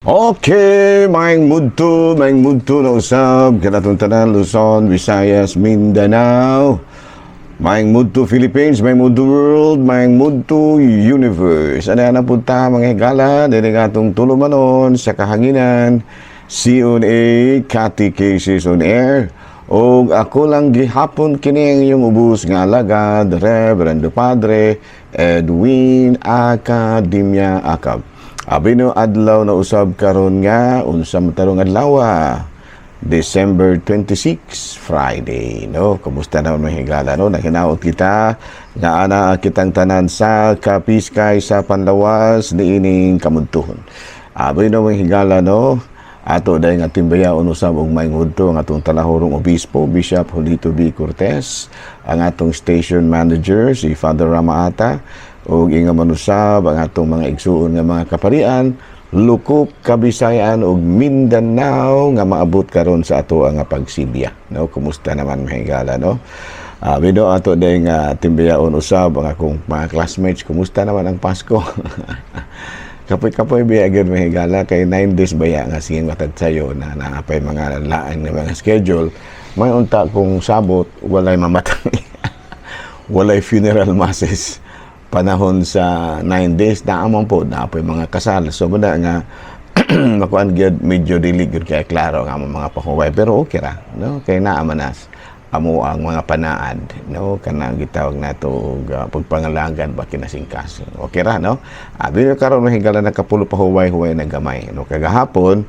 Okay, maayong mudto na usab kanatong tanan, Luzon, Visayas, Mindanao. Maayong mudto, Philippines, maayong mudto, world, maayong mudto, universe. Ano na punta, mga higala, dili atong tulumanon sa kahanginan, CONA, Catechesis on Air. Og ako lang gihapon kini ang iyong ubos nga alagad, Reverendo Padre Edwin Academia Acab. Abi no, adlaw na usab karon nga unsa man tarong adlaw? December 26, Friday, no? Kumusta na, mga higala, no? Naghinaot kita nga ana kitang tanan sa kapiskay sa panlawas niining kamudtuhon. Abi no, mga higala, no? Ato dahil nga timbayaon usab og maayong udto ang atong talahurong obispo, Bishop Julito B. Cortez, ang atong station manager si Father Ramaata, ug inga manusab ang atong mga igsuon nga mga kaparian lukop Kabisayaan ug Mindanao nga maabot karon sa ato ang pagsibya, no? Kumusta naman, mga higala, no? Bido ato dahil nga timbayaon usab ang akong mga classmates. Kumusta naman ang Pasko? Kapoy-kapoy biya gyud, mga higala, kay 9 days baya nga sige matad sayo na naapay mga laan nga mga schedule. May unta kung sabot walay mamatay, walay funeral masses panahon sa 9 days na amon po na apoy mga kasal. So muna nga makuan gyud, medyo dili gyud kay klaro ang among mga pahuway, pero okay ra, no, kay naa man nas amo ang mga panaad, no, kanang gitawag nato og pagpangalagan ba kinasingkasing. Okay ra, no? Abi karon, mga higala, nakapulo pa huway-huway na gamay, no? Kagahapon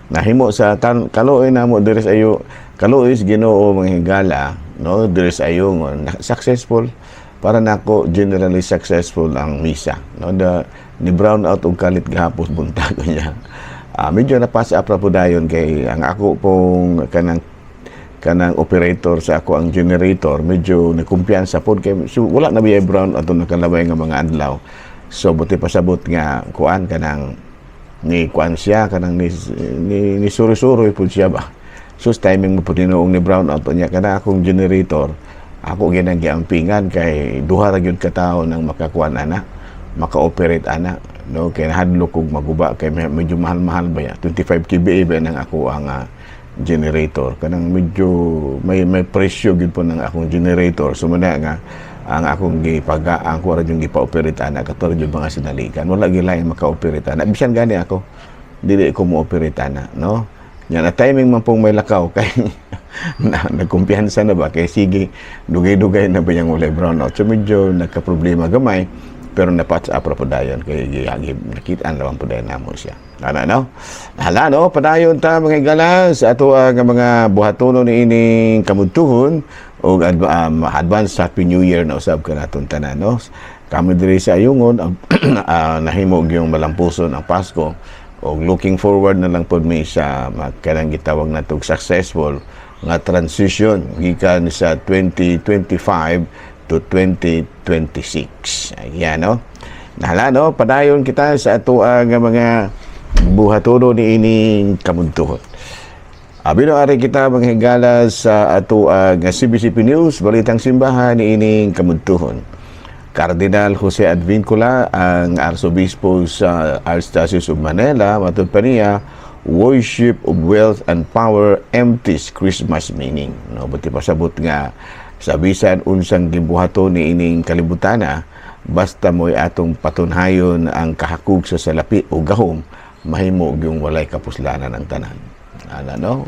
nahimo sa tan kaluoy namo diri sa ayo, kaluoy sa Ginoo, mga higala, no, diri sa ayo successful para nako, generally successful ang misa, no? The ni brown out og kalit gahapon buntag niya. Medyo na pass up ra po dayon kay ang ako pong kanang kanang operator sa ako ang generator medyo nagkumpiyansa pod kay so, wala na biyay brown ato nakalabay nga mga adlaw. So buti pasabot nga kuan kanang ni kuan siya kanang ni suri-suroy pud siya ba. So timing mo pud tinuong ni brown out niya kana akong generator, ako ginang giampingan kay duha ra gyud ka tawo nang makakuan ana, maka-operate ana, no, kay nahadlok kog maguba kay medyo mahal-mahal ba ya, 25 kVA ba nang ako ang generator. Kanang medyo may presyo gyud po ng akong generator. So muna nga ang akong gipaga ang ko ra yung gipa-operate ana kato ra gyud mga sinalikan, wala gyud lain maka-operate ana. Bisan gani ako, dili ko mo-operate ana, no? Yan na timing man pong may lakaw kay na, nagkumpiyansa na ba kay sige dugay-dugay na ba yung walay brown out. So medyo nagka-problema gamay, pero na-patch up ra po dayon kay giyagi nakitaan ra man po dayon namo siya. Ana, no? Hala, no, padayon ta, mga higala, sa ato ang mga buhatono ni ining kamudtuhon og advance Happy New Year na usab kanaton tanan, no? Kami diri sa Ayungon nahimo yung malampuson ang Pasko og looking forward na lang pod mi sa kanang gitawag natog successful nga transition gikan sa 2025 to 2026. Ayan, no? Nahala, no? Padayon kita sa ato ang mga buhatono ni ining kamuntuhon. Abi no, ari kita, mga higala, sa ato ang CBCP News, Balitang Simbahan ni ining kamuntuhon. Cardinal Jose Advincula, ang Arsobispo sa Archdiocese of Manila, matud pa niya, worship of wealth and power empties Christmas meaning. No, buti pasabot nga sa bisan unsang gibuhaton ni ining kalibutana, basta mo'y atong patunhayon ang kahakog sa salapi o gahom, mahimo yung walay kapuslanan ang tanan. Ana, no?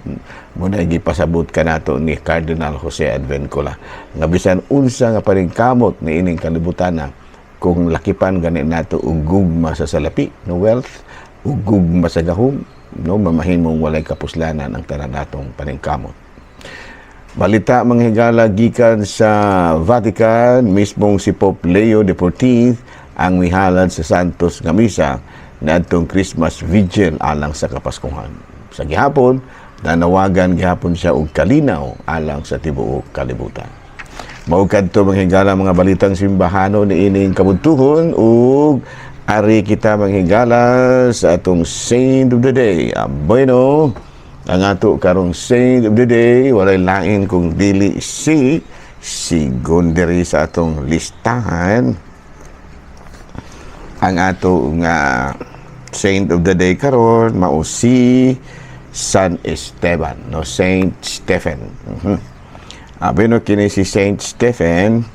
Muna gipasabot kanato ni Cardinal Jose Advincula nga bisan unsa nga paningkamot ni ining kalibutana, kung lakipan gani nato og gugma sa salapi, no, wealth, ug gugma sa gahom, no, mamahimong walay kapuslanan ang tanan natong paningkamot. Balita, mga higala, gikan sa Vatican, mismong si Pope Leo XIV ang mihalad sa Santos nga misa niadtong Christmas Vigil alang sa Kapaskuhan. Sa gihapon, nanawagan gihapon siya og kalinaw alang sa tibuok kalibutan. Mao kadto, mga higala, mga balitang simbahano ni ining kabuntuhon ug ari kita, mga higala, sa atong Saint of the Day. Bueno, ang ato karong Saint of the Day walay lain kung dili si diri sa atong listahan ang ato nga Saint of the day karon mao si San Esteban, no, Saint Stephen. Abi no kini si Saint Stephen,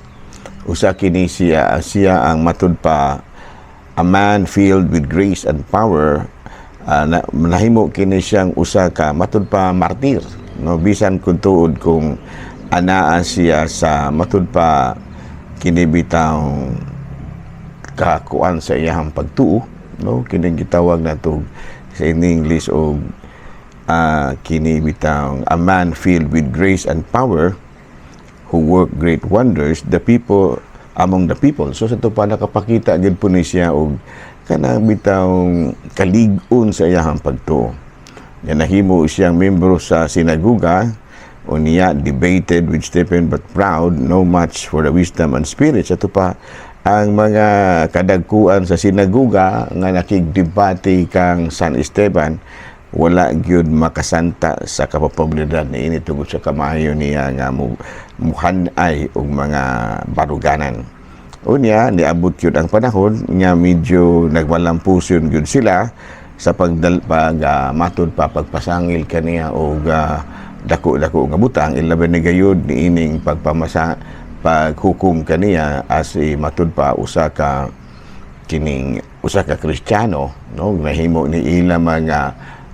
usa kini siya siya ang matud pa a man filled with grace and power. Na, nahimo kini siyang usa ka matud pa martir, no, bisan kung tuod kung anaa siya sa matud pa kini bitawng kakuan sa iyahang pagtuo, no, kini gitawag nato sa in English og kini bitawng a man filled with grace and power who work great wonders the people among the people. So sa ato pa nakapakita gyud po ni siya og kanang bitawng kalig-on sa iyahang pagtuo. Nga nahimo siyang membro sa sinaguga, unya debated with Stephen but proved no match for the wisdom and spirit. Sa ato pa ang mga kadagkuan sa sinaguga nga nakigdebate kang San Esteban wala gyud makasanta sa kapabilidad niini tungod sa kamayo niya nga muhan-ay og mga baruganan. Unya, niabot gyud ang panahon nga medyo nagmalampuson gyud sila sa pagdal pag matud pa pagpasangil kaniya og dako-dako nga butang, ilabi na gayud niining pagpamasa paghukom kaniya as a matud pa usa ka kining usa ka Kristiyano, no, nahimo ni ila mga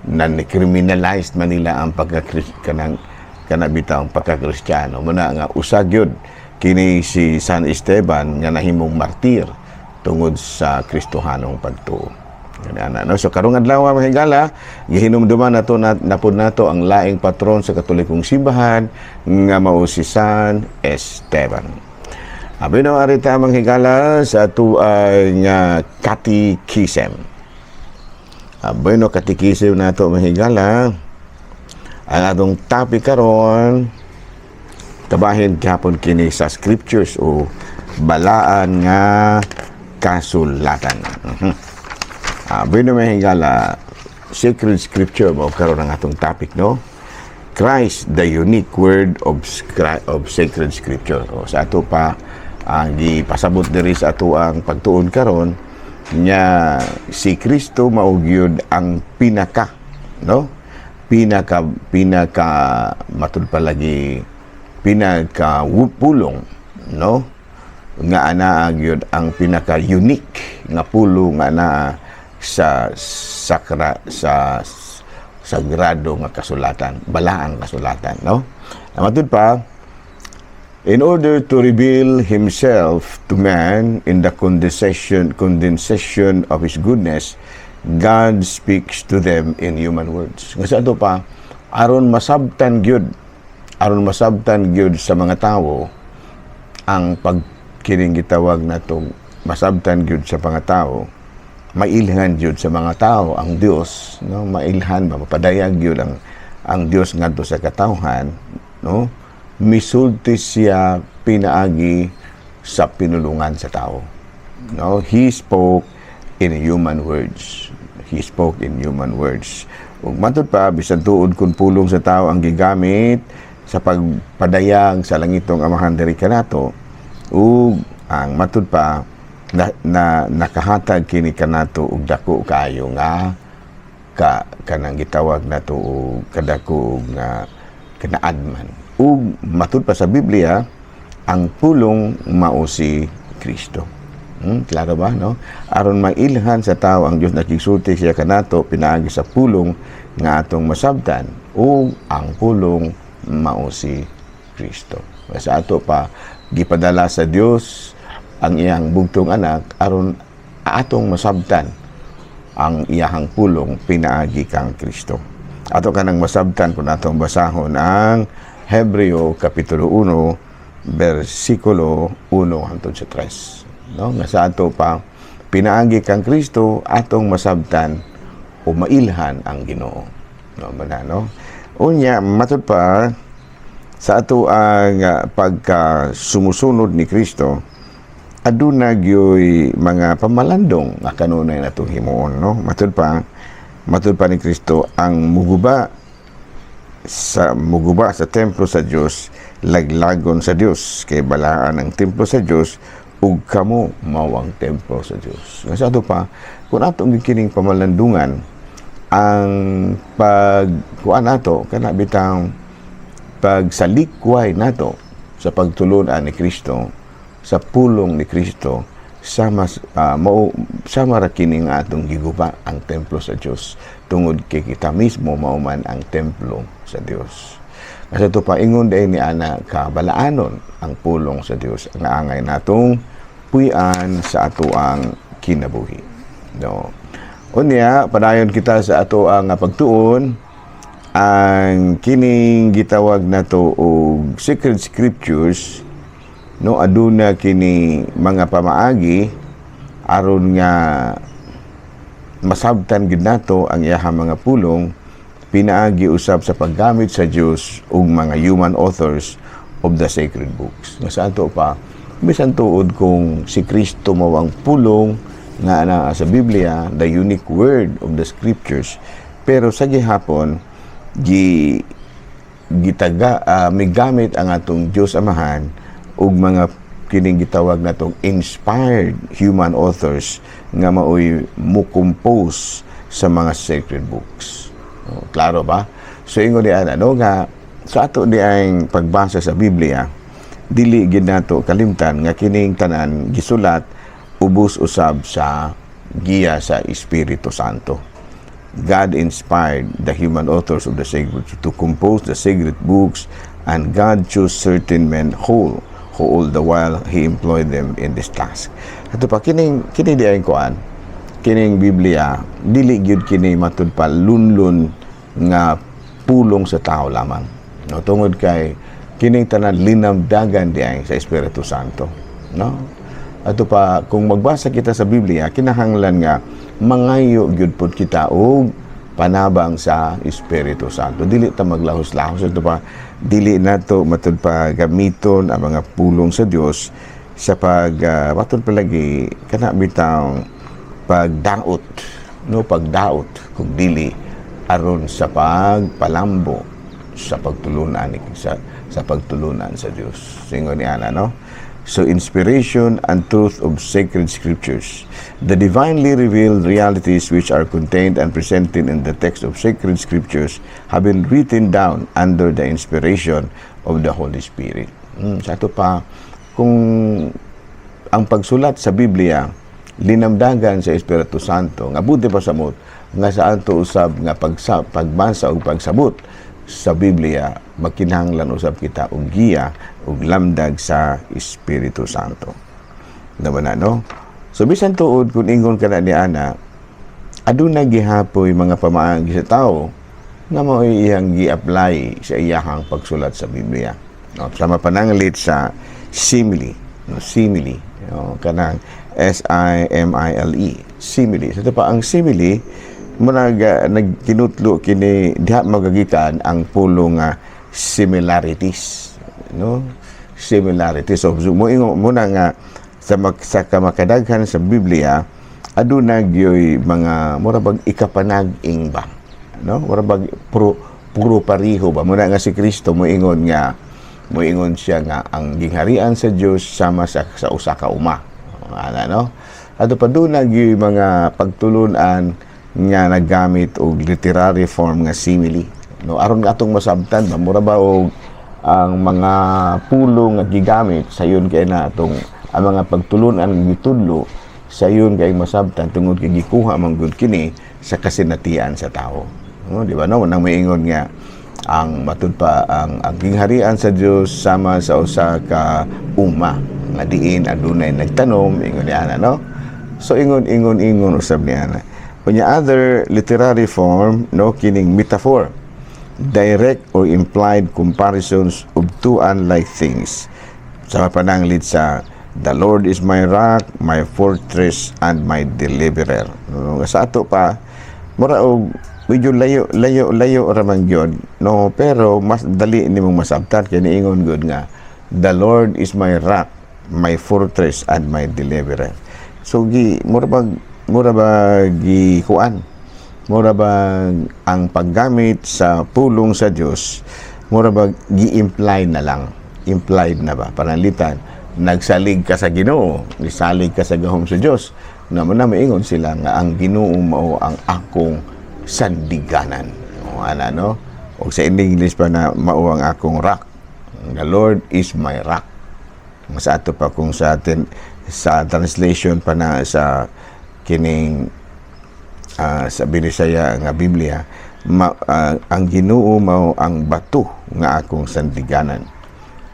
nan criminalized man nila ang pagka kanang kana bitawng pagka-Kristiyano. Muna nga usa gyud kini si San Esteban nga nahimong martir tungod sa Kristohanong pagtuo. Ana, no? So karong adlaw, mga higala, gihinumduman nato na, napud nato ang laing patron sa Katolikong Simbahan nga mao si San Esteban. Abi no arita, mga higala, sa atuang katikisem. Abi no katikisem nato, mga higala, ang atong topic karon kabahin gihapon kini sa scriptures o balaan nga kasulatan. Abi no, mga higala, sacred scripture mao karon ang atong topic, no? Christ, the unique word of sacred scripture. O, sa ato pa ang gipasabot diri sa ato ang pagtuon karon nya si Kristo mao gyud ang pinaka, no, pinaka pinaka matud palagi pinaka pulong, no, nga anaa gyud ang pinaka unique nga pulong nga anaa sa sakra sa sagrado nga kasulatan, balaang kasulatan, no. Matud pa, in order to reveal himself to man in the condensation of his goodness, God speaks to them in human words. Nga sa ato pa, aron masabtan gyud sa mga tawo ang pagkining gitawag natong masabtan gyud sa mga tao, mailhan gyud sa mga tao ang Dios, no, mailhan ba, mapadayag gyud ang Dios ngadto sa katawhan, no, misulti siya pinaagi sa pinulungan sa tao, no. He spoke in human words. He spoke in human words. Ug matud pa, bisan tuod kung pulong sa tao ang gigamit sa pagpadayag sa langitong Amahan diri kanato, ug ang matud pa na nakahatag kini kanato og dako kaayo nga ka kanang gitawag nato og kadako og nga kanaadman. Ug matud pa sa Biblia, ang pulong mao si Kristo. Klaro ba, no? Aron mailhan sa tao ang Dios, nakigsulti siya kanato pinaagi sa pulong nga atong masabtan, ug ang pulong mao si Kristo. Sa ato pa gipadala sa Dios ang iyang bugtong anak aron atong masabtan ang iyahang pulong pinaagi kang Kristo. Ato kanang masabtan kung atong basahon ang Hebreo Kapitulo 1 bersikulo 1 hangtod sa 3. No? Nga sa ato pa pinaagi kang Kristo atong masabtan o mailhan ang Ginoo. No, man, no? Unya, matud pa sa ato ang pagka sumusunod ni Kristo, aduna gyoy mga pamalandong nga kanunay natong himuon, no. Matud pa ni Kristo, ang muguba sa templo sa Dios laglagon sa Dios, kay balaan ang templo sa Dios. Ug kamo mao ang templo sa Dios. Nga sa ato pa, kung atong kining pamalandungan ang pag kuan nato, kana bitang pagsalikway nato sa pagtulunan ni Kristo, sa pulong ni Kristo, sama mao sama ra kini nga atong giguba ang templo sa Dios, tungod kay kita mismo mao man ang templo sa Dios. Kasi ito pa, ingon diay ni ana ka balaanon ang pulong sa Dios ang angay natong puy-an sa atoang kinabuhi, no? Unya, padayon kita sa atoang pagtuon ang kining gitawag nato og sacred scriptures, no? Aduna kini mga pamaagi aron nga masabtan gid nato ang iyahang mga pulong, pinaagi usab sa paggamit sa Dios ug mga human authors of the sacred books. Nga sa ato pa, bisan tuod kung si Kristo mao ang pulong nga naa sa Biblia, the unique word of the scriptures, pero sa gihapon gi gitaga migamit ang atong Dios Amahan ug mga kining gitawag natong inspired human authors nga maoy mo-compose sa mga sacred books. Oh, klaro ba? So ingon di ana, no, nga sa ato di ang pagbasa sa Biblia, dili gid nato kalimtan nga kining tanan gisulat ubos usab sa giya sa Espiritu Santo. God inspired the human authors of the sacred to compose the sacred books, and God chose certain men whole who all the while He employed them in this task. Ato pa, kining kini di ay kuan, kining Biblia, dili gyud kini matud pa lunlun nga pulong sa tao lamang. No, tungod kay kining tanan linamdagan di ay sa Espiritu Santo. No? Ato pa, kung magbasa kita sa Biblia, kinahanglan nga mangayo gyud pud kita og panabang sa Espiritu Santo. Dili ta maglahos-lahos ito pa, dili nato matud pa gamiton ang mga pulong sa Dios sa pag matud palagi kana bitaw pagdaot, no, pagdaot kung dili aron sa pagpalambo sa pagtulunan sa Dios. Ingon ni ana, no? So, inspiration and truth of sacred scriptures. The divinely revealed realities which are contained and presented in the text of sacred scriptures have been written down under the inspiration of the Holy Spirit. Sa ato pa, kung ang pagsulat sa Biblia linamdagan sa Espiritu Santo, nga buti pa samot nga sa ato usab nga pagbasa ug pagsabot sa Biblia, magkinahanglan usab kita og giya ug lamdag sa Espiritu Santo. Naman na, no? So bisan tuod kung ingon kana ni ana, aduna gihapoy mga pamaagi sa tao nga mao'y iyang gi-apply sa iyahang pagsulat sa Biblia. No, sama pananglit sa simile, no, simile, no, kanang simile, simile. So ito pa ang simile mo nagtinutlo kini diha magagikan ang pulong nga similarities, no? Similarities. So mo ingon mo na nga sa kamakadaghan sa Biblia, aduna gyoy mga mura bag ikapanag-ing ba, no, mura bag puro pariho ba. Muna nga si Kristo moingon siya nga ang gingharian sa Dios sama sa usa ka uma, ana, no? Ato pa, duna gyoy mga pagtulunan nga naggamit og literary form nga simile, no, aron nga atong masabtan ba, mura ba og ang mga pulong nga gigamit sayon kay na atong ang mga pagtulunan nga gitudlo sayon kay masabtan, tungod kay gikuha man gud kini sa kasinatian sa tao, no, di ba, no? Nang maingon nga ang matud pa ang gingharian sa Dios sama sa usa ka uma nga diin adunay nagtanom, ingon ni ana, no? So ingon ingon ingon usab ni ana. Unya, other literary form, no, kining metaphor, direct or implied comparisons of two unlike things, sa pananglit sa "The Lord is my rock, my fortress and my deliverer." No, sa ato pa, mura og medyo layo layo layo ra man gyud, no, pero mas dali nimong masabtan kay niingon gud nga "The Lord is my rock, my fortress and my deliverer." So gi mura ba gi kuan, mura ba ang paggamit sa pulong sa Dios, mura ba gi-imply na lang, implied na ba, pananglitan Nagsalig ka sa Ginoo, nisalig ka sa gahom sa Dios, na mo na maingon sila nga ang Ginoo mao ang akong sandiganan. O ana, no? O sa English pa na mao ang akong rock. The Lord is my rock. Sa ato pa kung sa atin sa translation pa na sa kining sa Binisaya nga Biblia, ang Ginoo mao ang bato nga akong sandiganan,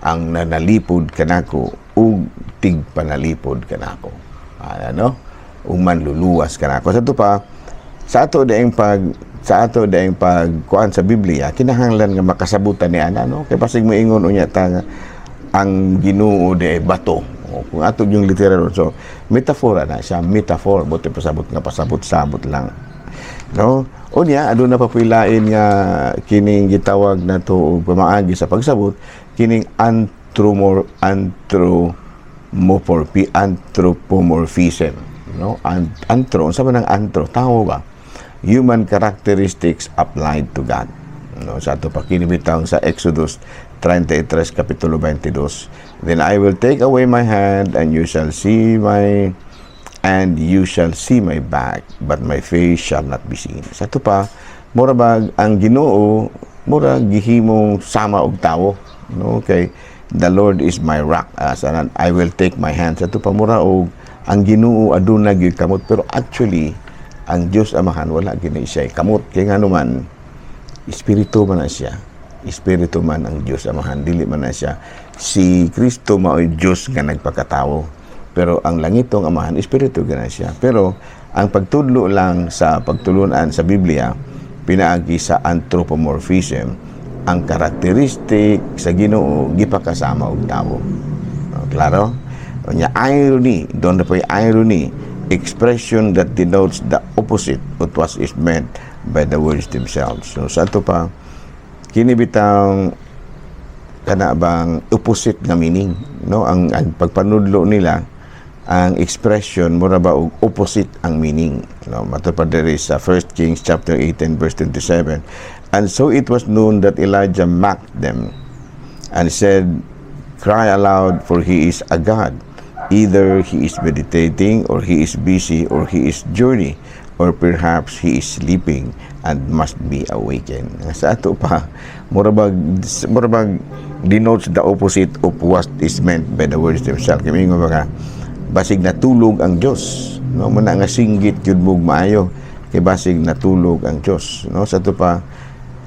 ang nanalipod kanako ug tigpanalipod kanako, ano, ug manluluwas kanako. Sa ato pa, sa ato daing pag kuan sa Biblia, kinahanglan nga makasabutan ni ana, no, kay basig moingon unya ta nga ang Ginoo de bato. O, kung ato yung literal, so metafora na siya, metaphor, buti pasabot nga pasabot-sabot lang, no? Unya aduna pa puy lain nga kining gitawag na to og pamaagi sa pagsabot kining anthropomorphism, no? Antro, unsa man ang antro? Tao ba? Human characteristics applied to God, no? Sa ato pa kini bitaw sa Exodus 33 kapitulo 22, "Then I will take away my hand and you shall see my back, but my face shall not be seen." Sa ato pa, mura bag ang Ginoo mura gihimong sama og tawo, no? Kay "The Lord is my rock," as "I will take my hand." Sa ato pa, mura og ang Ginoo aduna gyud kamot, pero actually ang Dios Amahan wala gini siya kamot, kay ngano man, espiritu man na siya. Espiritu man ang Dios Amahan, dili man na siya. Si Kristo mao'y Dios nga nagpakatawo. Pero ang langitong Amahan, espiritu gana siya. Pero ang pagtudlo lang sa pagtulunan sa Biblia, pinaagi sa anthropomorphism, ang karakteristik sa Ginoo gipakasama og tawo. Oh, klaro? Unya, irony, doon na po yung irony, expression that denotes the opposite of what is meant by the words themselves. So sa ato pa, kini bitang kana bang opposite nga meaning, no? Ang pagpanudlo nila, ang expression mura ba og opposite ang meaning, no? Matud pa diri sa 1 Kings chapter 18 verse 27, "And so it was known that Elijah mocked them and said, 'Cry aloud, for he is a god. Either he is meditating, or he is busy, or he is journey, or perhaps he is sleeping and must be awakened.'" Sa ato pa, mura bag denotes the opposite of what is meant by the words themselves. Kaya ingon ba, basig natulog ang Dios, no? Muna nga singgit gyud mo maayo kay basig natulog ang Dios, no? Sa ato pa,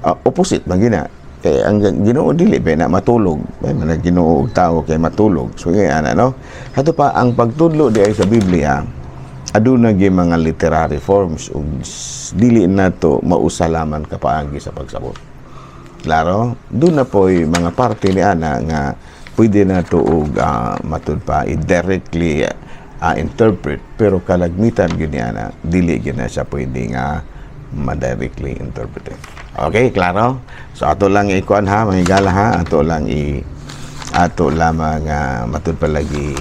opposite man gina. Kay ang Ginoo dili ba na matulog, bay man ang Ginoo og tawo kay matulog. So kay ana, no? Ato pa, ang pagtudlo di ay sa Biblia, aduna gyud mga literary forms ug dili nato mausalaman kapaagi sa pagsabot. Klaro? Doon na po'y mga parte ni ana nga pwede na to og matud pa i-directly interpret, pero kalagmitan gyud ni ana dili gyud na siya pwede nga ma-directly interpret. Okay, klaro? So ato lang ikuan ha, mga higala ha, ato lamang matud pa lagi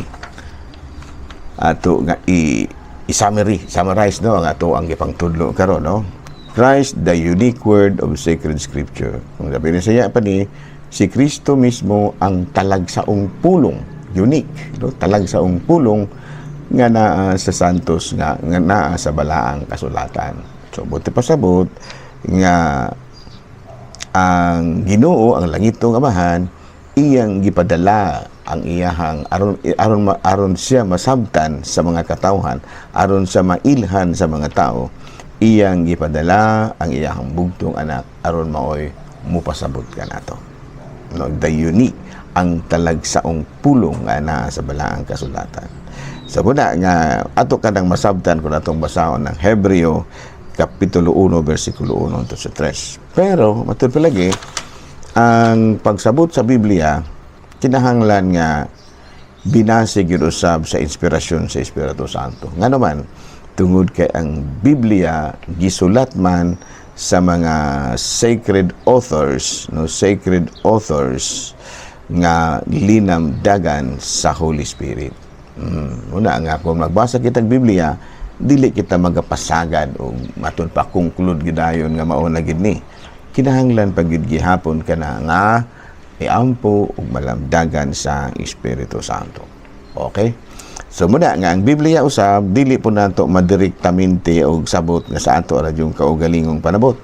ato nga i summary, summarize, no, ang ato ang gipangtudlo karon, no? Christ, the unique word of sacred scripture. Kung sabi ni saya pa ni si Kristo mismo ang talagsaong pulong, unique, no? Talagsaong pulong nga naa sa santos nga naa sa balaang kasulatan. So buti pasabot nga ang Ginoo, ang langitong Amahan, iyang gipadala ang iyahang aron siya masabtan sa mga katawhan, aron siya mailhan sa mga tao, iyang gipadala ang iyahang bugtong anak aron maoy mupasabot kanato. No, the unique, ang talagsaong pulong nga naa sa balaang kasulatan. Sa muna nga ato kanang masabtan kung atong basahon ng Hebreo kapitulo 1 versikulo 1 to sa 3. Pero matud palagi ang pagsabot sa Biblia kinahanglan nga binase gyud usab sa inspirasyon sa Espiritu Santo. Nga naman, tungod kay ang Biblia gisulat man sa mga sacred authors, no, sacred authors nga linamdagan sa Holy Spirit. Una nga kung magbasa kitag Biblia, dili kita magapasagad o matud pa conclude gidayon nga mao na gid ni. Kinahanglan pa gyud gihapon kana nga iampo ug malamdagan sa Espiritu Santo. Okay? So muna nga ang Biblia usab, dili po nato madirektamente og sabot nga sa ato ra yung kaugalingong panabot,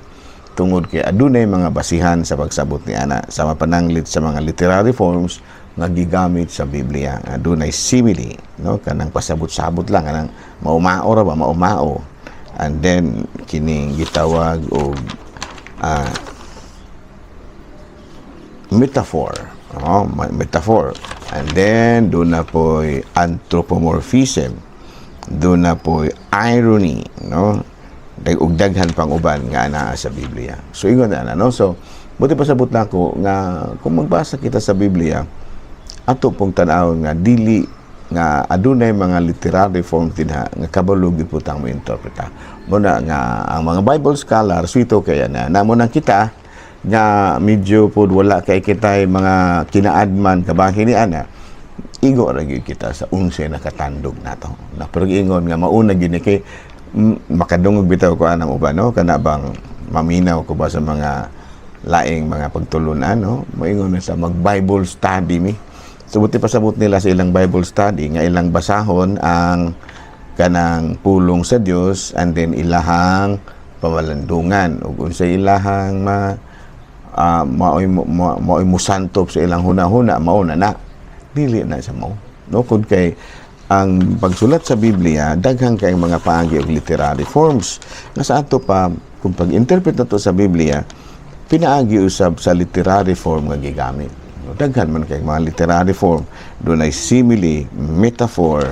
tungod kay adunay mga basihan sa pagsabot ni ana, sa mapananglit sa mga literary forms nga gigamit sa Biblia. Adunay simile, no, kanang pasabot-sabot lang, kanang maumao ra ba, maumao, and then kining gitawag og metaphor. Oh, metaphor. And then duna po'y anthropomorphism. Duna po'y irony, no? Ug daghan pang uban nga anaa sa Biblia. So ingon na, no? So buot pasabot nako nga kung magbasa kita sa Biblia, ato pong tan-awon nga dili nga adunay mga literary forms dinha nga kabalo gyud po tang mo interpreta. Muna nga ang mga Bible scholar swito kaya na namo nang kita nga medyo pod wala kay kitay mga kinaadman kabahin ni ana, igo ra gyud kita sa unsay nakatandog nato na. Pero ingon nga mauna gyud ni kay makadungog bitaw ko anang uban, no, kana bang maminaw ko ba sa mga laing mga pagtulunan, no, moingon na sa mag Bible study mi. So buot pasabot nila sa ilang Bible study nga ilang basahon ang kanang pulong sa Dios and then ilahang pamalandungan ug unsay ilahang ma maoy musantop sa ilang huna-huna, mao na na. Dili na sa mao, no, kung kay ang pagsulat sa Biblia, daghan kay mga paagi og literary forms nga sa ato pa kung pag-interpret nato sa Biblia, pinaagi usab sa literary form nga gigamit, no? Daghan man kay mga literary form. Dunay simile, metaphor,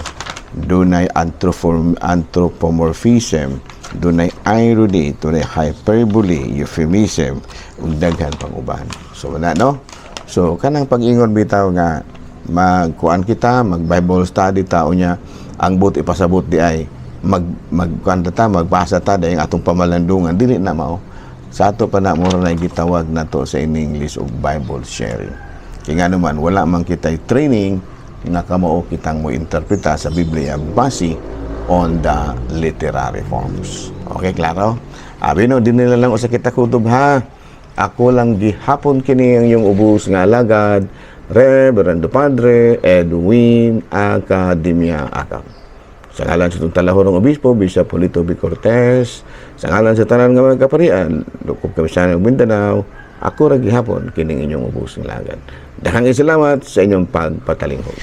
dunay anthropomorphism, dunay irony, dunay hyperbole, euphemism, ug daghan pang uban. So wala, no? So kanang pag-ingon bitaw nga magkuan kita, mag Bible study ta, unya ang buot ipasabot di ay mag magkuan ta, magbasa ta dayong atong pamalandungan, dili na mao. Sa ato pa na, mura na gitawag nato sa in English og Bible sharing. Kay nga naman wala man kitay training nga kamao kitang mo interpreta sa Biblia base on the literary forms. Okay, klaro? Abi no, dinhi na lang usa kita kutob ha. Ako lang gihapon kini ang iyong ubos nga alagad, Reverendo Padre Edwin Academia Acam. Sa ngalan sa itong talahorong obispo, Bishop Polito B. Cortez, sa ngalan sa tanan nga mga kaparian, lukop kami ug Mindanao, ako ra gihapon kining inyong ubos nga alagad. Daghang salamat sa inyong pagpatalingkod.